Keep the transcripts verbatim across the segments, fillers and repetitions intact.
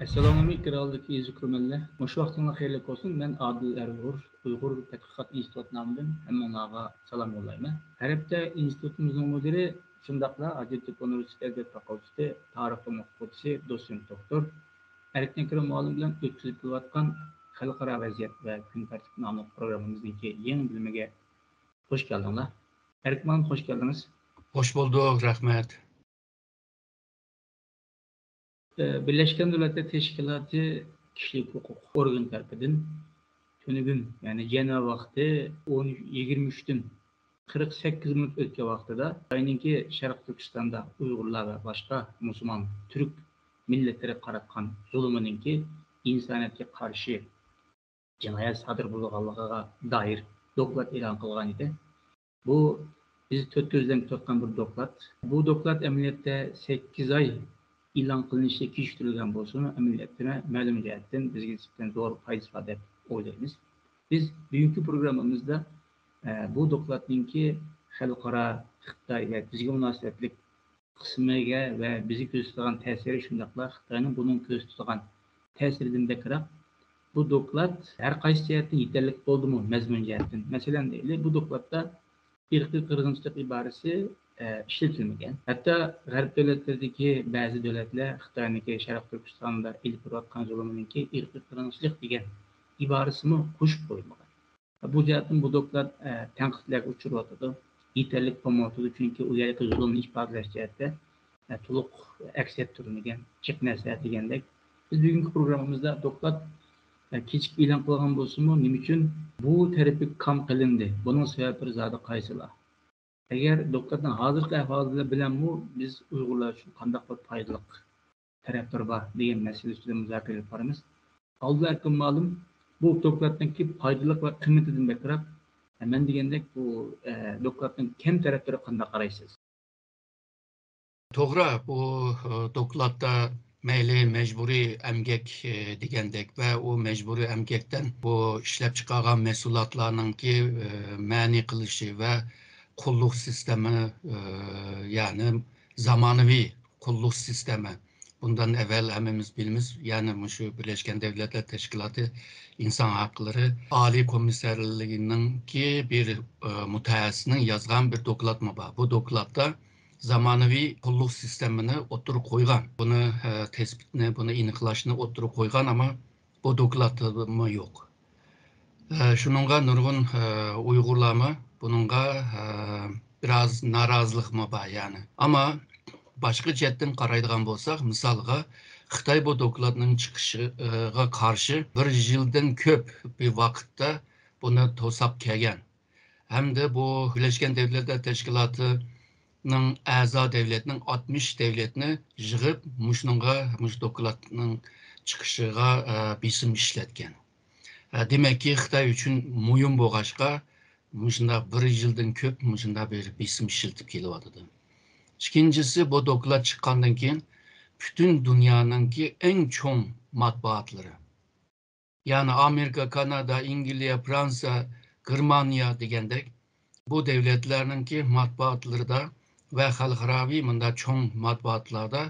ئەسسالامۇئەلەيكۇم، ئىكراملىق ئەزىز كۆرۈرمەنلەر. مۇشۇ ۋاقتىڭلار خەيرلىك بولسۇن. مەن ئادىل ئەرئۇيغۇر، ئۇيغۇر تەتقىقات ئىنستىتۇتى نامىدىن ھەممىڭلارغا سالام يوللايمەن. ھەر ھەپتە ئىنستىتۇتىمىزنىڭ مۇدىرى، شۇنداقلا ھاجەتتېپە ئۇنىۋېرسىتېتى ئەدەبىيات فاكۇلتېتى تارىخ پەن ئوقۇتقۇچىسى، دوتسېنت دوكتور ئەركىن كېرىم مۇئەللىم بىلەن ئۆتكۈزۈپ كېلىۋاتقان خەلقئارا ۋەزىيەت ۋە كۈن تەرتىپ ناملىق پروگراممىمىزنىڭكى يېڭى بۆلۈمىگە خوش كەلدىڭلار. ئەركىن مۇئەللىم، خوش كەلدىڭىز. خوش بولدۇق، رەھمەت. ئە، بىرلەشكەن دۆلەتلەر تەشكىلاتى كىشىلىك ھوقۇق ئورگىنى تەرىپىدىن تۈنۈگۈن، يەنى جەنۇبىي ۋاقتى ئون يىگىرمە ئۈچتىن قىرىق سەككىز مىنۇت ئۆتكەن ۋاقتىدا، خىتاينىڭكى شەرقىي تۈركىستاندا ئۇيغۇرلار ۋە باشقا مۇسۇلمان تۈرك مىللەتلىرىگە قاراتقان زۇلۇمىنىڭكى ئىنسانىيەتكە قارشى جىنايەت سادىر بولغانلىقىغا دائىر دوكلات ئېلان قىلغان ئىدى. بۇ بىز تۆت كۆزدىن كۈتۈۋاتقان بىر دوكلات. بۇ دوكلات ئەمەلىيەتتە سەككىز ئاي ئېلان قىلىنىشى كېچىكتۈرۈلگەن بولسىمۇ، ئەمەلىيەتتە مەلۇم جەھەتتىن بىزگە نىسبەتەن زور پايدىسى بار دەپ ئويلايمىز. بىز بۈگۈنكى پروگراممىمىزدا، ئە، بۇ دوكلاتنىڭكى خەلقئارا، خىتاي ۋە بىزگە مۇناسىۋەتلىك قىسمىگە ۋە بىزگە كۆرسىتىدىغان تەسىرى، شۇنداقلا خىتاينىڭ بۇنىڭ كۆرسىتىدىغان تەسىرىدىن بەكرەك، بۇ دوكلات ھەر قايسى جەھەتتىن يېتەرلىك بولدىمۇ مەزمۇن جەھەتتىن؟ مەسىلەن، دەيلى، بۇ دوكلاتتا ئىرقىي قىرغىنچىلىق ئىبارىسى، ئە، ئىشلىتىلمىگەن. ھەتتا غەرب دۆلەتلىرىدىكى بەزى دۆلەتلەر خىتاينىڭكى شەرقىي تۈركىستاندا ئېلىپ بېرىۋاتقان زۇلۇمىنىڭكى ئىرقىي قىرغىنچىلىق دېگەن ئىبارىسىمۇ قوشۇپ قويۇلمىغان. بۇ جەھەتتىن بۇ دوكلات، ئە، تەنقىدلەرگە ئۇچرىۋاتىدۇ. يېتەرلىك بولمايۋاتىدۇ، چۈنكى ئۇ يەردىكى زۇلۇمنى ئىپادىلەش جەھەتتە، ئە، تولۇق ئەكس ئەتتۈرۈلمىگەن، جىق نەرسە دېگەندەك. بىز بۈگۈنكى پروگراممىمىزدا دوكلات، ئە، كېچىكىپ ئېلان قىلغان بولسىمۇ، نېمە ئۈچۈن بۇ تەرىپى كام قىلىندى؟ بۇنىڭ سەۋەبلىرى زادى قايسىلار؟ ئەگەر دوكلاتنىڭ ھازىرقى ئەھۋالى بىلەنمۇ بىز ئۇيغۇرلار ئۈچۈن قانداق بىر پايدىلىق تەرەپلىرى بار دېگەن مەسىلە ئۈستىدە مۇزاكىرە ئېلىپ بارىمىز. ئابدۇللا ئەركىن مۇئەللىم، بۇ دوكلاتنىڭكى پايدىلىق ۋە قىممىتىدىن بەكرەك، مەن دېگەندەك بۇ، ئە، دوكلاتنىڭ كەم تەرەپلىرىگە قانداق قارايسىز؟ توغرا، بۇ، ئە، دوكلاتتا مەيلى مەجبۇرىي ئەمگەك، ئە، دېگەندەك ۋە ئۇ مەجبۇرىي ئەمگەكتىن بۇ ئىشلەپچىقارغان مەھسۇلاتلارنىڭكى، ئە، مەنئى قىلىشى ۋە قۇللۇق سىستېما، ئە، يەنى زامانىۋى قۇللۇق سىستېما. بۇندىن ئەۋۋەل ھەممىمىز بىلىمىز، يەنى مۇشۇ بىرلەشكەن دەۋلەتلەر تەشكىلاتى ئىنسان ھەقلىرى ئالىي كومىسسارلىقىنىڭكى بىر، ئە، مۇتەخەسسىسىنىڭ يازغان بىر دوكلاتمۇ بار. بۇ دوكلاتتا زامانىۋى قۇللۇق سىستېمىنى ئوتتۇرىغا قويغان. بۇنى، ئە، تەسبىتنى، بۇنى ئېنىقلاشنى ئوتتۇرىغا قويغان، ئەمما بۇ دوكلاتتىمۇ يوق. ئە، شۇنىڭغا نۇرغۇن، ئە، ئۇيغۇرلارمۇ بۇنىڭغا، ئە، بىراز نارازىلىقمۇ بار، يەنى. ئەمما باشقا جەھەتتىن قارايدىغان بولساق، مىسالغا، خىتاي بۇ دوكلاتنىڭ چىقىشىغا قارشى بىر يىلدىن كۆپ بىر ۋاقىتتا بۇنى توساپ كەلگەن. ھەمدە بۇ بىرلەشكەن دەۋلەتلەر تەشكىلاتىنىڭ ئەزا دەۋلەتنىڭ ئاتمىش دەۋلەتنى يىغىپ، مۇشۇنىڭغا، مۇشۇ دوكلاتنىڭ چىقىشىغا، ئە، بېسىم ئىشلەتكەن. ئە، دېمەككى، خىتاي ئۈچۈن مۇھىم بولغاچقا، مۇشۇنداق بىر يىلدىن كۆپ مۇشۇنداق بىر بېسىم ئىشلىتىپ كېلىۋاتىدۇ. ئىككىنچىسى، بۇ دوكلات چىققاندىن كېيىن پۈتۈن دۇنيانىڭكى ئەڭ چوڭ مەتبۇئاتلىرى، يەنى ئامېرىكا، كانادا، ئەنگلىيە، فرانسىيە، گېرمانىيە دېگەندەك، بۇ دەۋلەتلەرنىڭكى مەتبۇئاتلىرىدا ۋە خەلقئاراۋى مۇنداق چوڭ مەتبۇئاتلاردا،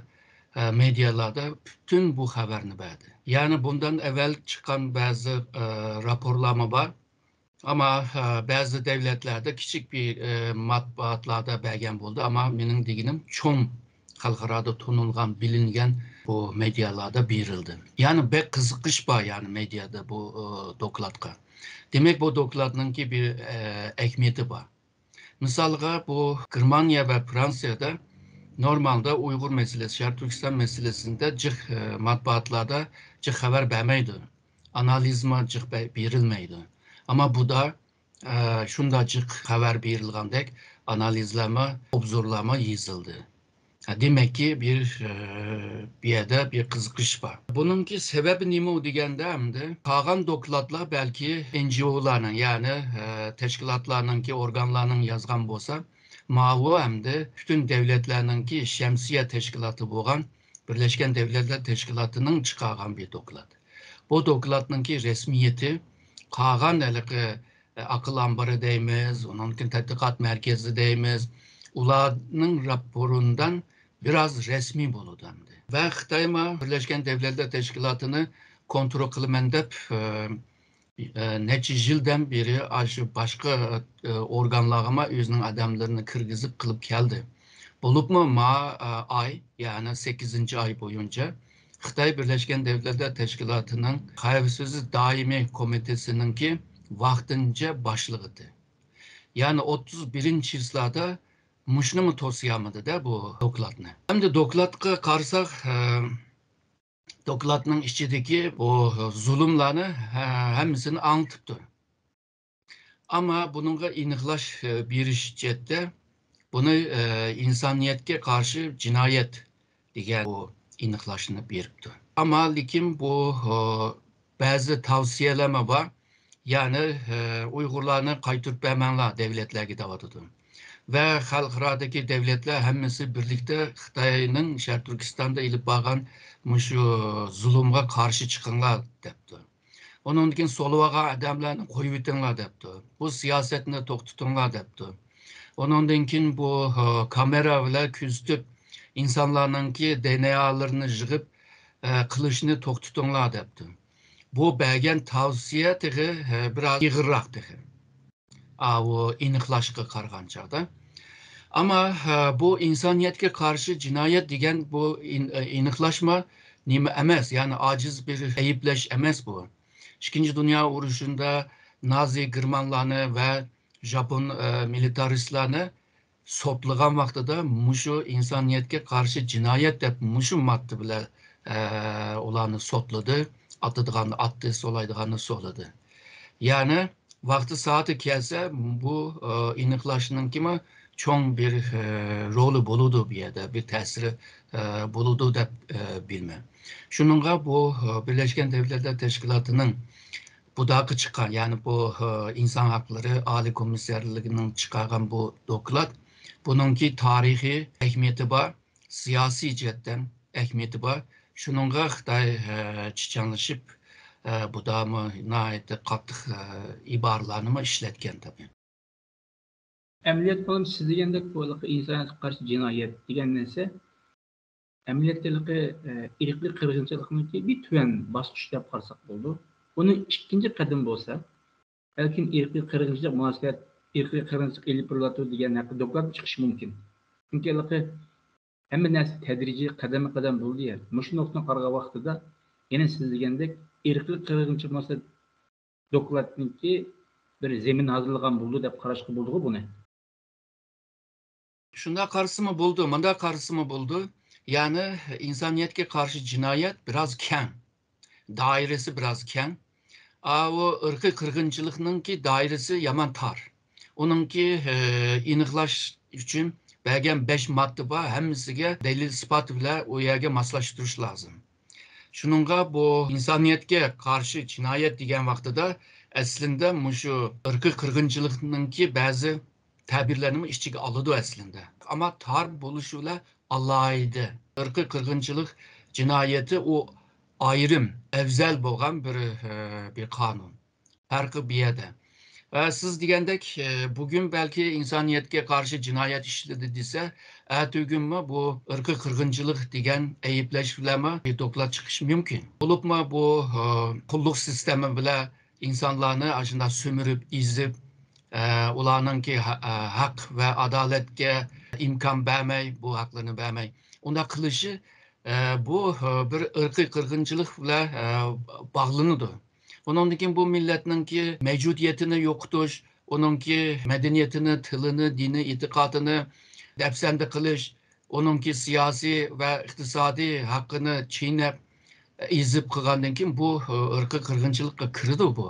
ئە، مېدىيالاردا پۈتۈن بۇ خەۋەرنى بەردى. يەنى بۇندىن ئەۋۋەل چىققان بەزى، ئە، راپورلارمۇ بار. ئەمما، ئە، بەزى دەۋلەتلەردە كىچىك بىر، ئە، مەتبۇئاتلاردا بەرگەن بولدى. ئەمما مېنىڭ دېگىنىم چوڭ خەلقئارادا تونۇلغان، بىلىنگەن بۇ مېدىيالاردا بېرىلدى. يەنى بەك قىزىقىش بار، يەنى مېدىيادا بۇ، ئە، دوكلاتقا. دېمەك، بۇ دوكلاتنىڭكى بىر، ئە، ئەھمىيىتى بار. مىسالغا، بۇ گېرمانىيە ۋە فرانسىيەدە نورمالدا ئۇيغۇر مەسىلىسى، شەرقىي تۈركىستان مەسىلىسىندە جىق، ئە، مەتبۇئاتلاردا جىق خەۋەر بەرمەيدۇ. ئانالىزمۇ جىق بە-، بېرىلمەيدۇ. ئەمما بۇدا، ئە، شۇنداق جىق خەۋەر بېرىلغاندەك ئانالىزلارمۇ، ئوبزورلارمۇ يېزىلدى. دېمەككى، بىر، ئە، بۇ يەردە بىر قىزىقىش بار. بۇنىڭكى سەۋەبى نېمە دېگەندە، ئەمدى قالغان دوكلاتلار بەلكى ئېن جى ئولارنىڭ، يەنى، ئە، تەشكىلاتلارنىڭكى، ئورگانلارنىڭ يازغان بولسا، ماۋۇ ئەمدى پۈتۈن دەۋلەتلەرنىڭكى شەمسىيە تەشكىلاتى بولغان بىرلەشكەن دەۋلەتلەر تەشكىلاتىنىڭ چىقارغان بىر دوكلات. بۇ دوكلاتنىڭكى رەسمىيىتى قالغان ھېلىقى ئاقىل ئامبىرى دەيمىز، ئۇنىڭدىن كېيىن تەتقىقات مەركىزى دەيمىز. ئۇلارنىڭ راپورىدىن بىراز رەسمىي بولىدۇ ئەمدى. ۋە خىتايمۇ بىرلەشكەن دەۋلەتلەر تەشكىلاتىنى كونترول قىلىمەن دەپ، ئە، ئە، نەچچە يىلدىن بېرى ئاشۇ باشقا، ئە، ئورگانلارغىمۇ ئۆزىنىڭ ئادەملىرىنى كىرگۈزۈپ قىلىپ كەلدى. بولۇپمۇ ما، ئە، ئاي، يەنى سەككىزىنچى ئاي بويىچە خىتاي بىرلەشكەن دەۋلەتلەر تەشكىلاتىنىڭ خەۋپسىزلىك دائىمىي كومىتېتىنىڭكى ۋاقتىنچە باشلىقى ئىدى. يەنى ئوتتۇز بىرىنچى چىسلادا مۇشۇنىمۇ توسۇيالمىدى-دە بۇ دوكلاتنى. ئەمدى دوكلاتقا قارىساق، ئە، دوكلاتنىڭ ئىچىدىكى بۇ زۇلۇملارنى ھە-، ھەممىسىنى ئاڭلىتىپتۇ. ئەمما بۇنىڭغا ئېنىقلاش، ئە، بېرىش جەھەتتە بۇنى، ئە، ئىنسانىيەتكە قارشى جىنايەت دېگەن بۇ ئېنىقلاشنى بېرىپتۇ. ئەمما لېكىن بۇ، ئە، بەزى تەۋسىيەلەرمۇ بار. يەنى، ئە، ئۇيغۇرلارنى قايتۇرۇپ بەرمەڭلار دەۋلەتلەرگە دەۋاتىدۇ. ۋە خەلقئارادىكى دەۋلەتلەر ھەممىسى بىرلىكتە خىتاينىڭ شەرقىي تۈركىستاندا ئېلىپ بارغان مۇشۇ زۇلۇمغا قارشى چىقىڭلار دەپتۇ. ئۇنىڭدىن كېيىن سولىۋالغان ئادەملەرنى قويۇۋېتىڭلار دەپتۇ. بۇ سىياسەتنى توختىتىڭلار دەپتۇ. ئۇنىڭدىن كېيىن بۇ، ئە، كامېرا بىلەن كۆزىتىپ ئىنسانلارنىڭكى دى ئېن ئېلىرىنى يىغىپ، ئە، قىلىشنى توختىتىڭلار دەپتۇ. بۇ بەرگەن تەۋسىيە تېخى، ئە، بىراز ئېغىرراق تېخى. ئاۋۇ ئېنىقلاشقا قارىغان چاغدا. ئەمما، ئە، بۇ ئىنسانىيەتكە قارشى جىنايەت دېگەن بۇ ئېن-، ئېنىقلاشمۇ نېمە ئەمەس، يەنى ئاجىز بىر ئەيىبلەش ئەمەس بۇ. ئىككىنچى دۇنيا ئۇرۇشىدا نازى گېرمانلارنى ۋە ژاپون، ئە، مىلىتارىستلارنى سوتلىغان ۋاقتىدا مۇشۇ ئىنسانىيەتكە قارشى جىنايەت دەپ مۇشۇ ماددا بىلەن، ئە، ئۇلارنى سوتلىدى، ئاتىدىغاننى ئاتتى، سولايدىغاننى سولىدى. يەنى ۋاقتى سائىتى كەلسە، بۇ، ئە، ئېنىقلاشنىڭكىمۇ چوڭ بىر، ئە، رولى بولىدۇ بۇ يەردە، بىر تەسىرى، ئە، بولىدۇ دەپ، ئە، بىلىمەن. شۇنىڭغا بۇ، ئە، بىرلەشكەن دەۋلەتلەر تەشكىلاتىنىڭ بۇداققا چىققان، يەنى بۇ، ئە، ئىنسان ھەقلىرى ئالىي كومىسسارلىقىنىڭ چىقارغان بۇ دوكلات، بۇنىڭكى تارىخىي ئەھمىيىتى بار، سىياسىي جەھەتتىن ئەھمىيىتى بار. شۇنىڭغا خىتاي، ئە، چىچاڭلىشىپ، ئە، بۇدامۇ ناھايىتى قاتتىق، ئە، ئىبارىلەرنىمۇ ئىشلەتكەن تەبىئىي. ئەمەلىيەتتە بولۇپ سىز دېگەندەك بۇ ھېلىقى ئىنسانىيەتكە قارشى جىنايەت دېگەن نەرسە ئەمەلىيەتتە ھېلىقى، ئە، ئىرقىي قىرغىنچىلىقنىڭكى بىر تۆۋەن باسقۇچ دەپ قارىساق بولىدۇ. ئۇنىڭ ئىككىنچى قەدىمى بولسا، بەلكىم ئىرقىي قىرغىنچىلىق مۇناسىۋەت، ئىرقىي قىرغىنچىلىق ئېلىپ بېرىلىۋاتىدۇ دېگەن ھەققىدە دوكلات چىقىشى مۇمكىن. چۈنكى ھېلىقى ھەممە نەرسە تەدرىجىي، قەدەممۇ قەدەم بولدى يا. مۇشۇ نۇقتىدىن قارىغان ۋاقتىدا يەنە سىز دېگەندەك ئىرقىي قىرغىنچىلىق مۇناسىۋەت دوكلاتنىڭكى بىر زېمىن ھازىرلىغان بولىدۇ دەپ قاراشقا بولىدىغۇ بۇنى. شۇنداق قارىسىمۇ بولىدۇ، مۇنداق قارىسىمۇ بولىدۇ. يەنى ئىنسانىيەتكە قارشى جىنايەت بىراز كەڭ، دائىرىسى بىراز كەڭ. ئاۋۇ ئىرقىي قىرغىنچىلىقنىڭكى دائىرىسى يامان تار. ئۇنىڭكى، ئە، ئېنىقلاش ئۈچۈن بەرگەن بەش ماددا بار، ھەممىسىگە دەلىل ئىسپات بىلەن ئۇ يەرگە ماسلاشتۇرۇش لازىم. شۇنىڭغا بۇ ئىنسانىيەتكە قارشى جىنايەت دېگەن ۋاقتىدا ئەسلىندە مۇشۇ ئىرقىي قىرغىنچىلىقنىڭكى بەزى تەبىرلەرنىمۇ ئىچىگە ئالىدۇ ئەسلىندە. ئەمما تار بولۇشى بىلەن ئالاھىدە ئىرقىي قىرغىنچىلىق جىنايىتى ئۇ ئايرىم، ئەۋزەل بولغان بىر، ئە، بىر قانۇن. پەرقى بۇ يەردە. ۋە سىز دېگەندەك، ئە، بۈگۈن بەلكى ئىنسانىيەتكە قارشى جىنايەت ئىشلىدى دېسە، ئەتىگۈنمۇ بۇ ئىرقىي قىرغىنچىلىق دېگەن ئەيىبلەش بىلەنمۇ بىر دوكلات چىقىشى مۇمكىن. بولۇپمۇ بۇ، ئە، قۇللۇق سىستېما بىلەن ئىنسانلارنى ئاشۇنداق سۈمۈرۈپ، ئېزىپ، ئە، ئۇلارنىڭكى ھە-، ئە، ھەق ۋە ئادالەتكە ئىمكان بەرمەي، بۇ ھەقلىرىنى بەرمەي، ئۇنداق قىلىشى، ئە، بۇ، ئە، بىر ئىرقىي قىرغىنچىلىق بىلەن، ئە، باغلىنىدۇ. ئۇنىڭدىن كېيىن بۇ مىللەتنىڭكى مەۋجۇدىيىتىنى يوقىتىش، ئۇنىڭكى مەدەنىيىتىنى، تىلىنى، دىنىي ئېتىقادىنى دەپسەندە قىلىش، ئۇنىڭكى سىياسىي ۋە ئىقتىسادىي ھەققىنى چىينەپ، ئېزىپ قىلغاندىن كېيىن بۇ، ئىرقىي قىرغىنچىلىققا كىرىدۇ بۇ.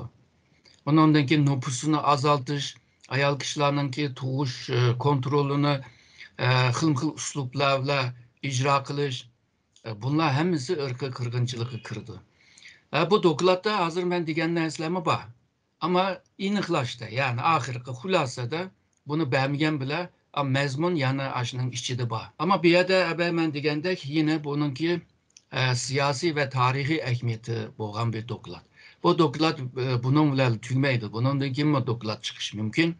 ئۇنىڭدىن كېيىن نوپۇسىنى ئازالتىش، ئايال كىشىلەرنىڭكى تۇغۇش، ئە، كونترولىنى، ئە، خىلمۇ خىل ئۇسلۇبلار بىلەن ئىجرا قىلىش، ئە، بۇلار ھەممىسى ئىرقىي قىرغىنچىلىققا كىرىدۇ. ئە، بۇ دوكلاتتا ھازىر مەن دېگەن نەرسىلەرمۇ بار. ئەمما ئېنىقلاشتا، يەنى ئاخىرقى خۇلاسىدا بۇنى بەرمىگەن بىلەن، ئا، مەزمۇن يەنە ئاشۇنىڭ ئىچىدە بار. ئەمما بۇ يەردە ئەبەي مەن دېگەندەك يەنە بۇنىڭكى، ئە، سىياسىي ۋە تارىخىي ئەھمىيىتى بولغان بىر دوكلات. بۇ دوكلات، ئە، بۇنىڭ بىلەن تۈگىمەيدۇ. بۇنىڭدىن كېيىنمۇ دوكلات چىقىشى مۇمكىن.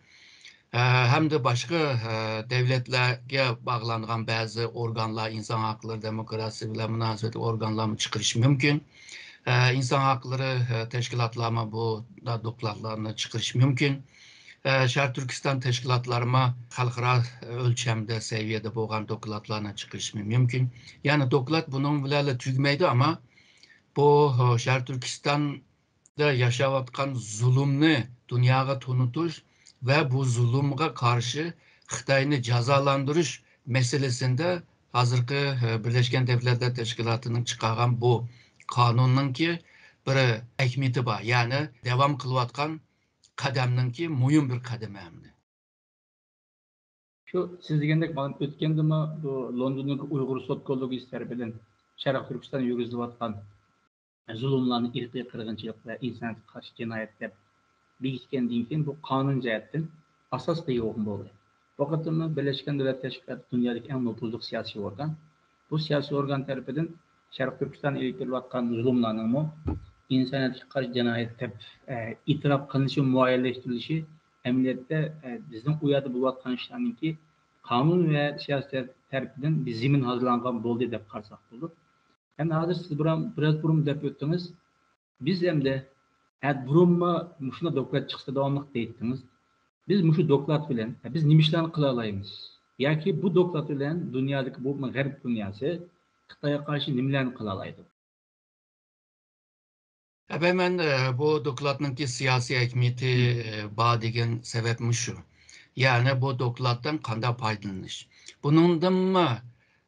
ھەمدە باشقا دۆلەتلەرگە باغلانغان بەزى ئورگانلار، ئىنسان ھەقلىرى، دېموكراتىيە بىلەن مۇناسىۋەتلىك ئورگانلارمۇ چىقىرىشى مۇمكىن. ئىنسان ھەقلىرى تەشكىلاتلارمۇ بۇ دوكلاتلارنى چىقىرىشى مۇمكىن. شەرقىي تۈركىستان تەشكىلاتلارمۇ خەلقئارا ئۆلچەمدە، سەۋىيەدە بولغان دوكلاتلارنى چىقىرىشى مۇمكىن. يەنى دوكلات بۇنىڭ بىلەنلا تۈگىمەيدۇ، ئەمما بۇ شەرقىي تۈركىستاندا ياشاۋاتقان زۇلۇمنى دۇنياغا تونۇتۇش ۋە بۇ زۇلۇمغا قارشى خىتاينى جازالاندۇرۇش مەسىلىسىندە ھازىرقى بىرلەشكەن دۆلەتلەر تەشكىلاتىنىڭ چىقارغان بۇ قانۇننىڭكى بىر ئەھمىيىتى بار، يەنى داۋام قىلىۋاتقان قەدەمنىڭكى مۇھىم بىر قەدىمى ھەمدە. شۇ سىز دېگەندەك، مانا ئۆتكەندىمۇ بۇ لوندوندىكى ئۇيغۇر سوت كوللېگىيىسى تەرىپىدىن شەرقىي تۈركىستاندا يۈرگۈزۈلۈۋاتقان زۇلۇملارنى ئىرقىي قىرغىنچىلىق ۋە ئىنسانىيەتكە قارشى جىنايەت دەپ بېكىتكەندىن كېيىن، بۇ قانۇن جەھەتتىن ئاساسقا ئىگە بولغان بولدى. بۇ قېتىممۇ بىرلەشكەن دۆلەت تەشكىلاتى دۇنيادىكى ئەڭ نوپۇزلۇق سىياسىي ئورگان. بۇ سىياسىي ئورگان تەرىپىدىن شەرقىي تۈركىستان ئېلىپ بېرىلىۋاتقان زۇلۇملارنىڭمۇ ئىنسانىيەتكە قارشى جىنايەت دەپ، ئە، ئېتىراپ قىلىنىشى، مۇئەييەنلەشتۈرۈلۈشى ئەمەلىيەتتە، ئە، بىزنىڭ ئۇ يەردە بولۇۋاتقان ئىشلارنىڭكى قانۇن ۋە سىياسەت تەرىپىدىن بىر زېمىن ھازىرلانغان بولدى دەپ قارىساق بولىدۇ. ئەمدى ھازىر سىز بۇرۇن، بىراز بۇرۇن دەپ ئۆتتىڭىز. بىز ئەمدى، ھە، بۇرۇنمۇ مۇشۇنداق دوكلات چىقسا داۋاملىق دەيتتىڭىز. بىز مۇشۇ دوكلات بىلەن، ھە، بىز نېمە ئىشلارنى قىلالايمىز؟ ياكى بۇ دوكلات بىلەن دۇنيادىكى بۇ غەرب دۇنياسى خىتايغا قارشى نېمىلەرنى قىلالايدۇ؟ ئەبەي، مەن، ئە، بۇ دوكلاتنىڭكى سىياسىي ئەھمىيىتى، ئە، بار دېگەن سەۋەب مۇشۇ. يەنى بۇ دوكلاتتىن قانداق پايدىلىنىش؟ بۇنىڭدىنمۇ،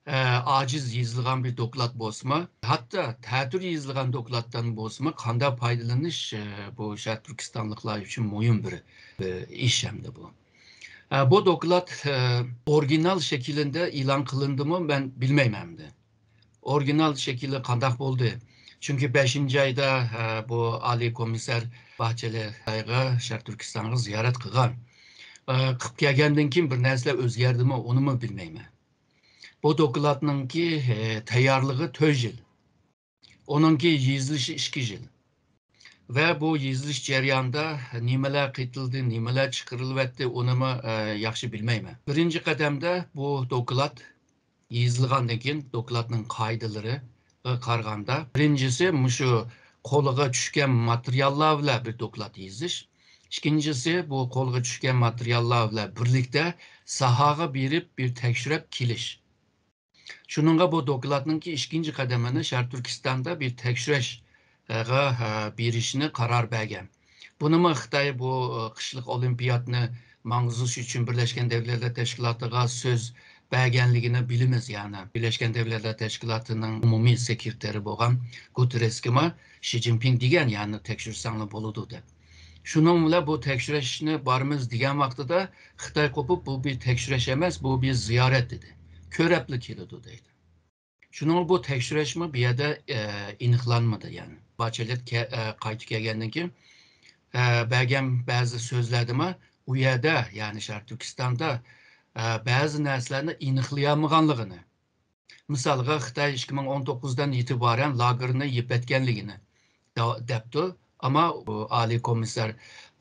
ئە، ئاجىز يېزىلغان بىر دوكلات بولسىمۇ، ھەتتا تەتۈر يېزىلغان دوكلاتتىن بولسىمۇ، قانداق پايدىلىنىش، ئە، بۇ شەرقىي تۈركىستانلىقلار ئۈچۈن مۇھىم بىر، ئە، ئىش ئەمدى بۇ. ئە، بۇ دوكلات، ئە، ئورىگىنال شەكلىدە ئېلان قىلىندىمۇ، مەن بىلمەيمەن ئەمدى. ئورىگىنال شەكلى قانداق بولدى؟ چۈنكى بەشىنچى ئايدا، ئە، بۇ ئالىي كومىسسار باھچېلى خىتايغا، شەرقىي تۈركىستانغا زىيارەت قىلغان. ئە، قىلىپ كەلگەندىن كېيىن بىر نەرسىلەر ئۆزگەردىمۇ، ئۇنىمۇ بىلمەيمەن. بۇ دوكلاتنىڭكى، ئە، تەييارلىقى تۆت يىل. ئۇنىڭكى يېزىلىشى ئىككى يىل. ۋە بۇ يېزىلىش جەريانىدا نېمىلەر قېتىلدى، نېمىلەر چىقىرىلىۋەتتى، ئۇنىمۇ، ئە، ياخشى بىلمەيمەن. بىرىنچى قەدەمدە بۇ دوكلات يېزىلغاندىن كېيىن، دوكلاتنىڭ قائىدىلىرىگە قارىغاندا، بىرىنچىسى مۇشۇ قولىغا چۈشكەن ماتېرىياللار بىلەن بىر دوكلات يېزىش. ئىككىنچىسى، بۇ قولغا چۈشكەن ماتېرىياللار بىلەن بىرلىكتە ساھاغا بېرىپ بىر تەكشۈرۈپ كېلىش. شۇنىڭغا بۇ دوكلاتنىڭكى ئىككىنچى قەدىمىنى شەرقىي تۈركىستاندا بىر تەكشۈرۈشكە، ئە، بېرىشنى قارار بەرگەن. بۇنىمۇ خىتاي بۇ، ئە، قىشلىق ئولىمپىياتنى ماڭغۇزۇش ئۈچۈن بىرلەشكەن دۆلەتلەر تەشكىلاتىغا سۆز بەرگەنلىكىنى بىلىمىز. يەنى بىرلەشكەن دۆلەتلەر تەشكىلاتىنىڭ ئومۇمىي سېكرېتارى بولغان گۇتېررېسكىمۇ شى جىنپىڭ دېگەن، يەنى تەكشۈرسەڭلار بولىدۇ دەپ. شۇنىڭ بىلەن بۇ تەكشۈرۈشنى بارىمىز دېگەن ۋاقتىدا خىتاي قوپۇپ، بۇ بىر تەكشۈرۈش ئەمەس، بۇ بىر زىيارەت دېدى. كۆرەپلا كېلىدۇ دەيدۇ. شۇنىڭ بۇ تەكشۈرۈشمۇ بۇ يەردە، ئە، ئېنىقلانمىدى، يەنى. باچېلېت كە-، ئە، قايتىپ كەلگەندىن كېيىن، ئە، بەرگەن بەزى سۆزلەردىمۇ ئۇ يەردە، يەنى شەرقىي تۈركىستاندا، ئە، بەزى نەرسىلەرنى ئېنىقلىيالمىغانلىقىنى، مىسالغا، خىتاي ئىككى مىڭ ئون توققۇزدىن ئېتىبارەن لاگېرنى يېپىۋەتكەنلىكىنى دا-، دەپتۇ. ئەمما ئالىي كومىسسار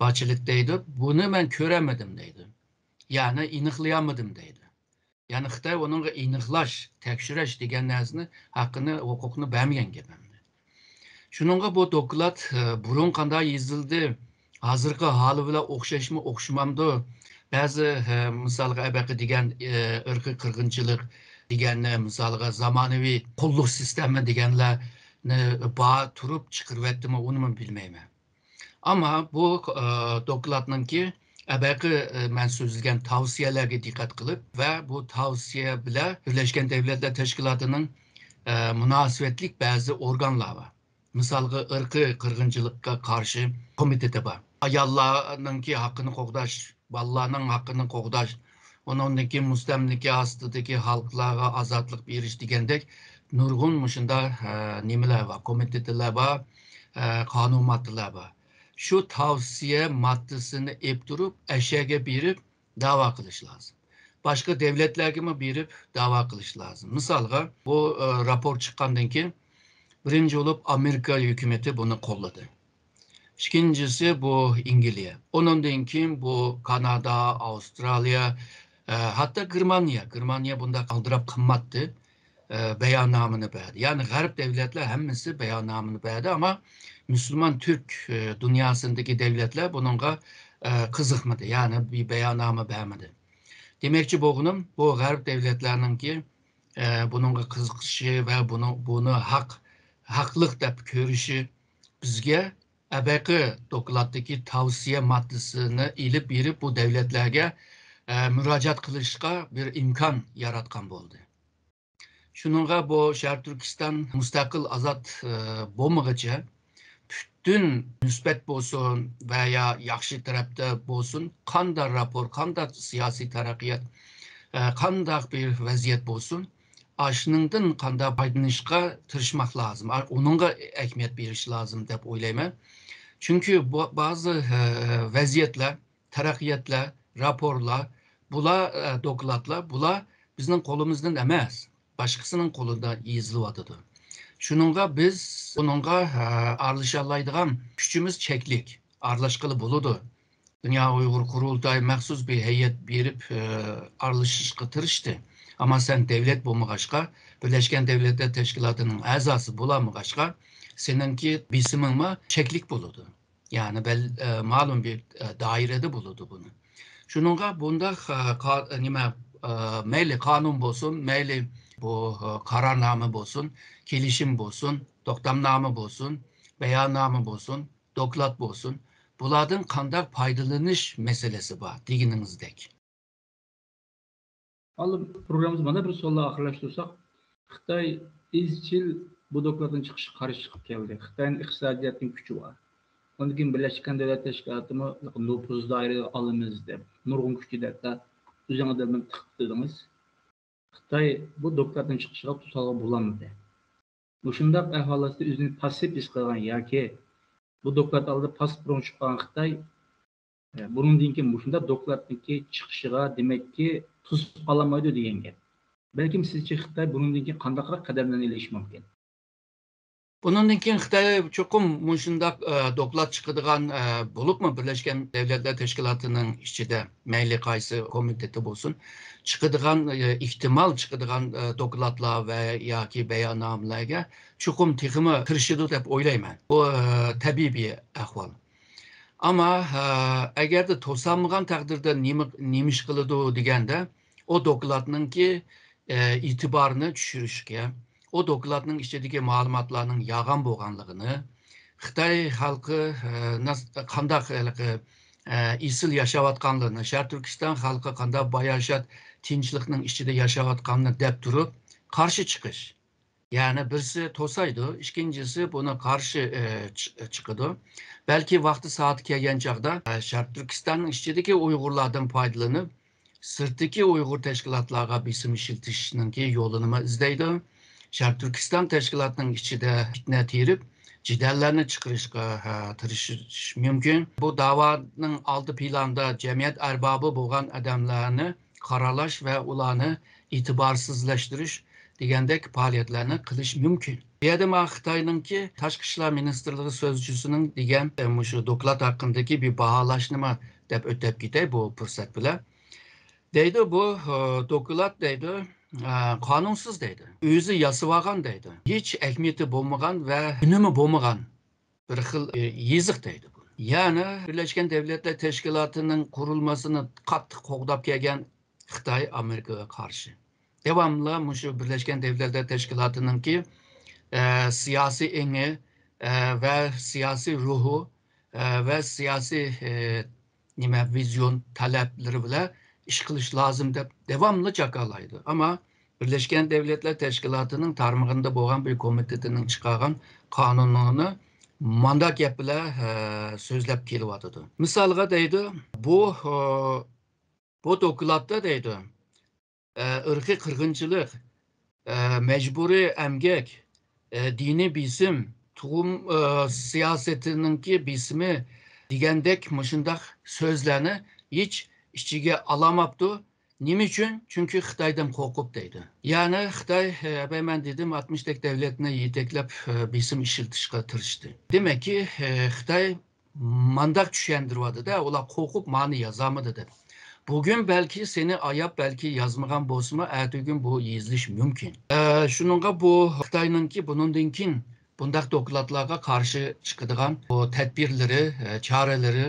باچېلېت دەيدۇ، بۇنى مەن كۆرەلمىدىم دەيدۇ. يەنى ئېنىقلىيالمىدىم دەيدۇ. يەنى خىتاي ئۇنىڭغا ئېنىقلاش، تەكشۈرۈش دېگەن نەرسىنى، ھەققىنى، ھوقۇقنى بەرمىگەن گەپ ئەمدى. شۇنىڭغا بۇ دوكلات، ئە، بۇرۇن قانداق يېزىلدى، ھازىرقى ھالى بىلەن ئوخشاشمۇ، ئوخشىمامدۇ؟ بەزى، ئە، مىسالغا، ئەبەقى دېگەن، ئە، ئىرقىي قىرغىنچىلىق دېگەننى، مىسالغا، زامانىۋى قۇللۇق سىستېما دېگەنلەرنى بار تۇرۇپ چىقىرىۋەتتىمۇ، ئۇنىمۇ بىلمەيمەن. ئەمما بۇ، ئە، دوكلاتنىڭكى ئەبەقى، ئە، مەن سۆزلىگەن تاۋسىيەلەرگە دىققەت قىلىپ ۋە بۇ تاۋسىيە بىلەن بىرلەشكەن دۆلەتلەر تەشكىلاتىنىڭ، ئە، مۇناسىۋەتلىك بەزى ئورگانلار بار. مىسالغا، ئىرقىي قىرغىنچىلىققا قارشى كومىتېتى بار. ئاياللارنىڭكى ھەققىنى قوغداش، بالىلارنىڭ ھەققىنى قوغداش، ئۇنىڭدىن كېيىن مۇستەملىكە ئاستىدىكى خەلقلەرگە ئازادلىق بېرىش دېگەندەك نۇرغۇن مۇشۇنداق، ئە، نېمىلەر بار، كومىتېتلار بار، ئە، قانۇن ماددىلار بار. شۇ تاۋسىيە ماددىسىنى ئېلىپ تۇرۇپ، ئەشەگە بېرىپ داۋا قىلىش لازىم. باشقا دۆلەتلەرگىمۇ بېرىپ داۋا قىلىش لازىم. مىسالغا، بۇ، ئە، راپور چىققاندىن كېيىن، بىرىنچى بولۇپ ئامېرىكا ھۆكۈمىتى بۇنى قوللىدى. ئىككىنچىسى بۇ ئەنگلىيە. ئۇنىڭدىن كېيىن بۇ كانادا، ئاۋسترالىيە، ئە، ھەتتا گېرمانىيە. گېرمانىيە بۇنداق ئالدىراپ قالماتتى. ئە، بەياننامىنى بەردى. يەنى غەرب دەۋلەتلەر ھەممىسى بەياننامىنى بەردى، ئەمما مۇسۇلمان تۈرك، ئە، دۇنياسىندىكى دەۋلەتلەر بۇنىڭغا، ئە، قىزىقمىدى. يەنى بىر بەياننامە بەرمىدى. دېمەكچى بولغىنىم، بۇ غەرب دەۋلەتلەرنىڭكى، ئە، بۇنىڭغا قىزىقىشى ۋە بۇنى، بۇنى ھەق، ھەقلىق دەپ كۆرۈشى بىزگە ئەبەقى دوكلاتتىكى تەۋسىيە ماددىسىنى ئېلىپ بېرىپ، بۇ دەۋلەتلەرگە، ئە، مۇراجىئەت قىلىشقا بىر ئىمكان ياراتقان بولدى. شۇنىڭغا بۇ شەرقىي تۈركىستان مۇستەقىل، ئازاد، ئە، بولمىغۇچە، پۈتۈن مۇسبەت بولسۇن ۋە يا ياخشى تەرەپتە بولسۇن، قانداق راپور، قانداق سىياسىي تەرەققىيات، ئە، قانداق بىر ۋەزىيەت بولسۇن، ئاشۇنىڭدىن قانداق پايدىلىنىشقا تىرىشماق لازىم، ئا-، ئۇنىڭغا ئەھمىيەت بېرىش لازىم دەپ ئويلايمەن. چۈنكى بۇ، بەزى، ئە، ۋەزىيەتلەر، تەرەققىياتلار، راپورلار، بۇلار، ئە، دوكلاتلار، بۇلار بىزنىڭ قولىمىزدىن ئەمەس، باشقىسىنىڭ قولىدا يېزىلىۋاتىدۇ. شۇنىڭغا بىز بۇنىڭغا، ئە، ئارىلىشالايدىغان كۈچىمىز چەكلىك. ئارىلاشقىلى بولىدۇ. دۇنيا ئۇيغۇر قۇرۇلتايى مەخسۇس بىر ھەيئەت بېرىپ، ئە، ئارىلىشىشقا تىرىشتى. ئەمما سەن دەۋلەت بولمىغاچقا، بىرلەشكەن دەۋلەتلەر تەشكىلاتىنىڭ ئەزاسى بولالمىغاچقا، سېنىڭكى بېسىمىڭمۇ چەكلىك بولىدۇ. يەنى بەل-، ئە، مەلۇم بىر، ئە، دائىرىدە بولىدۇ بۇنى. شۇنىڭغا بۇنداق، ئە، قا-، نېمە، ئە، مەيلى قانۇن بولسۇن، مەيلى بۇ، ئە، قارارنامە بولسۇن، كېلىشىم بولسۇن، توختامنامە بولسۇن، بەياننامە بولسۇن، دوكلات بولسۇن، بۇلاردىن قانداق پايدىلىنىش مەسىلىسى بار دېگىنىڭىزدەك. ئالدى پروگراممىمىزنى مانا بىر سوئال بىلەن ئاخىرلاشتۇرساق، خىتاي ئىزچىل بۇ دوكلاتنىڭ چىقىشىغا قارشى چىقىپ كەلدى. خىتاينىڭ ئىقتىسادىيەتنىڭ كۈچى بار. ئاندىن كېيىن بىرلەشكەن دۆلەت تەشكىلاتىمۇ نوپۇز دائىرىگە ئالىمىز دەپ، نۇرغۇن كۈچ دەپ، ئۆزىڭىز دەپ تىقىپ دېدىڭىز. خىتاي بۇ دوكلاتنىڭ چىقىشىغا توسالغۇ بولالمىدى. مۇشۇنداق ئەھۋال ئاستىدا ئۆزىنى پاسسىپ ھېس قىلغان ياكى بۇ دوكلات ئالدىدا پاسسىپ ئورۇنغا چۈشۈپ قالغان خىتاي، ئە، بۇنىڭدىن كېيىن مۇشۇنداق دوكلاتنىڭكى چىقىشىغا، دېمەككى، توسۇپ قالالمايدۇ دېگەن گەپ. بەلكىم سىزچە خىتاي بۇنىڭدىن كېيىن قانداقراق قەدەملەرنى ئېلىشى مۇمكىن؟ بۇنىڭدىن كېيىن خىتاي چوقۇم مۇشۇنداق، ئە، دوكلات چىقىدىغان، ئە، بولۇپمۇ بىرلەشكەن دۆلەتلەر تەشكىلاتىنىڭ ئىچىدە مەيلى قايسى كومىتېتى بولسۇن، چىقىدىغان، ئە، ئېھتىمال چىقىدىغان، ئە، دوكلاتلار ۋە ياكى بەياننامىلەرگە چوقۇم تېخىمۇ تىرىشىدۇ دەپ ئويلايمەن. بۇ، ئە، تەبىئىي بىر ئەھۋال. ئەمما، ئە، ئەگەردە توسالمىغان تەقدىردە نېمە، نېمە ئىش قىلىدۇ دېگەندە، ئۇ دوكلاتنىڭكى، ئە، ئېتىبارىنى چۈشۈرۈشكە، ئۇ دوكلاتنىڭ ئىچىدىكى مەلۇماتلارنىڭ يالغان بولغانلىقىنى، خىتاي خەلقى، ئە، ناس-، قانداق ھېلىقى، ئە، ئېسىل ياشاۋاتقانلىقىنى، شەرقىي تۈركىستان خەلقى قانداق باياشات، تىنچلىقنىڭ ئىچىدە ياشاۋاتقانلىقىنى دەپ تۇرۇپ قارشى چىقىش. يەنى بىرسى توسايدۇ، ئىككىنچىسى بۇنى قارشى، ئە، چى-، چىقىدۇ. بەلكى ۋاقتى سائىتى كەلگەن چاغدا، ئە، شەرقىي تۈركىستاننىڭ ئىچىدىكى ئۇيغۇرلاردىن پايدىلىنىپ، سىرتتىكى ئۇيغۇر تەشكىلاتلارغا بېسىم ئىشلىتىشنىڭكى يولىنىمۇ ئىزدەيدۇ. شەرقىي تۈركىستان تەشكىلاتىنىڭ ئىچىدە پىتنە تېرىپ، جېدەللەرنى چىقىرىشقا، ھە، تىرىشىش مۇمكىن. بۇ داۋانىڭ ئالدى پىلانىدا جەمئىيەت ئەربابى بولغان ئادەملەرنى قارىلاش ۋە ئۇلارنى ئېتىبارسىزلاشتۇرۇش دېگەندەك پائالىيەتلەرنى قىلىش مۇمكىن. بۇ يەردە مانا خىتاينىڭكى تاشقى ئىشلار مىنىستىرلىقى سۆزچىسىنىڭ دېگەن، ئە، مۇشۇ دوكلات ھەققىدىكى بىر باھالاشنىمۇ دەپ ئۆتۈپ كېتەي بۇ پۇرسەت بىلەن. دەيدۇ، بۇ، ئە، دوكلات دەيدۇ، ئە، قانۇنسىز دەيدۇ. ئۆزى ياسىۋالغان دەيدۇ. ھېچ ئەھمىيىتى بولمىغان ۋە ئۈنۈمى بولمىغان بىر خىل، ئە، يېزىق دەيدۇ بۇ. يەنى بىرلەشكەن دەۋلەتلەر تەشكىلاتىنىڭ قۇرۇلمىسىنى قاتتىق قوغداپ كەلگەن خىتاي ئامېرىكىغا قارشى. داۋاملىق مۇشۇ بىرلەشكەن دەۋلەتلەر تەشكىلاتىنىڭكى، ئە، سىياسىي ئېڭى، ئە، ۋە سىياسىي روھى، ئە، ۋە سىياسىي، ئە، نېمە، ۋىزيون تەلەپلىرى بىلەن ئىش قىلىش لازىم دەپ داۋاملىق جاكارلايدۇ. ئەمما بىرلەشكەن دەۋلەتلەر تەشكىلاتىنىڭ تارمىقىدا بولغان بىر كومىتېتىنىڭ چىقارغان قانۇنىنى مانداق گەپ بىلەن، ئە، سۆزلەپ كېلىۋاتىدۇ. مىسالغا دەيدۇ، بۇ، ئە، بۇ دوكلاتتا دەيدۇ، ئە، ئىرقىي قىرغىنچىلىق، ئە، مەجبۇرىي ئەمگەك، ئە، دىنىي بېسىم، تۇغۇم، ئە، سىياسىتىنىڭكى بېسىمى دېگەندەك مۇشۇنداق سۆزلەرنى ھېچ ئىچىگە ئالالماپتۇ. نېمە ئۈچۈن؟ چۈنكى خىتايدىن قورقۇپ دەيدۇ. يەنى خىتاي، ئە، بەي مەن دېدىم، ئاتمىش تەك دەۋلەتنى يېتەكلەپ، ئە، بېسىم ئىشلىتىشقا تىرىشتى. دېمەككى، ئە، خىتاي مانداق چۈشەندۈرۈۋاتىدۇ-دە، ئۇلار قورقۇپ مانى يازالمىدى دەپ. بۈگۈن بەلكى سېنى ئاياپ، بەلكى يازمىغان بولسىمۇ، ئەتىگۈن بۇ يېزىلىشى مۇمكىن. ئە، شۇنىڭغا بۇ خىتاينىڭكى بۇنىڭدىن كېيىن بۇنداق دوكلاتلارغا قارشى چىقىدىغان بۇ تەدبىرلىرى، ئە، چارىلىرى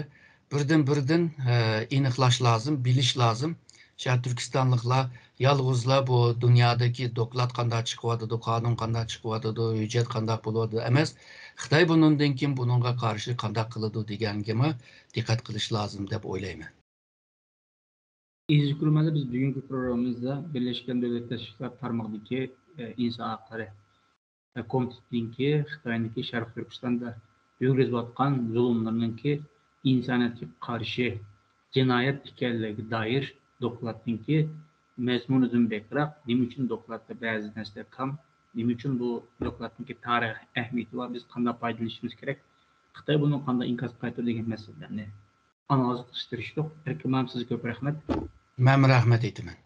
بىردىن-بىردىن، ئە، ئېنىقلاش لازىم، بىلىش لازىم. شەرقىي تۈركىستانلىقلار يالغۇزلا بۇ دۇنيادىكى دوكلات قانداق چىقىۋاتىدۇ، قانۇن قانداق چىقىۋاتىدۇ، ھۆججەت قانداق بولۇۋاتىدۇ ئەمەس، خىتاي بۇنىڭدىن كېيىن بۇنىڭغا قارشى قانداق قىلىدۇ دېگەنگىمۇ دىققەت قىلىش لازىم دەپ ئويلايمەن. ئەزىز كۆرۈرمەنلەر، بىز بۈگۈنكى پروگراممىمىزدا بىرلەشكەن دۆلەتلەر تەشكىلاتى تارمىقىدىكى، ئە، ئىنسان ھەقلىرى كومىتېتىنىڭكى خىتاينىڭكى شەرقىي تۈركىستاندا يۈرگۈزۈۋاتقان زۇلۇملىرىنىڭكى ئىنسانىيەتكە قارشى جىنايەت ئىكەنلىكىگە دائىر دوكلاتنىڭكى مەزمۇنىدىن بەكرەك، نېمە ئۈچۈن دوكلاتتا بەزى نەرسىلەر كام، نېمە ئۈچۈن بۇ دوكلاتنىڭكى تارىخىي ئەھمىيىتى بار، بىز قانداق پايدىلىنىشىمىز كېرەك، خىتاي بۇنىڭغا قانداق ئىنكاس قايتۇرىدۇ دېگەن مەسىلىلەرنى ئانالىز قىلىشقا تىرىشتۇق. ئەركىن مۇئەللىم، سىزگە كۆپ رەھمەت. مەنمۇ رەھمەت ئېيتىمەن.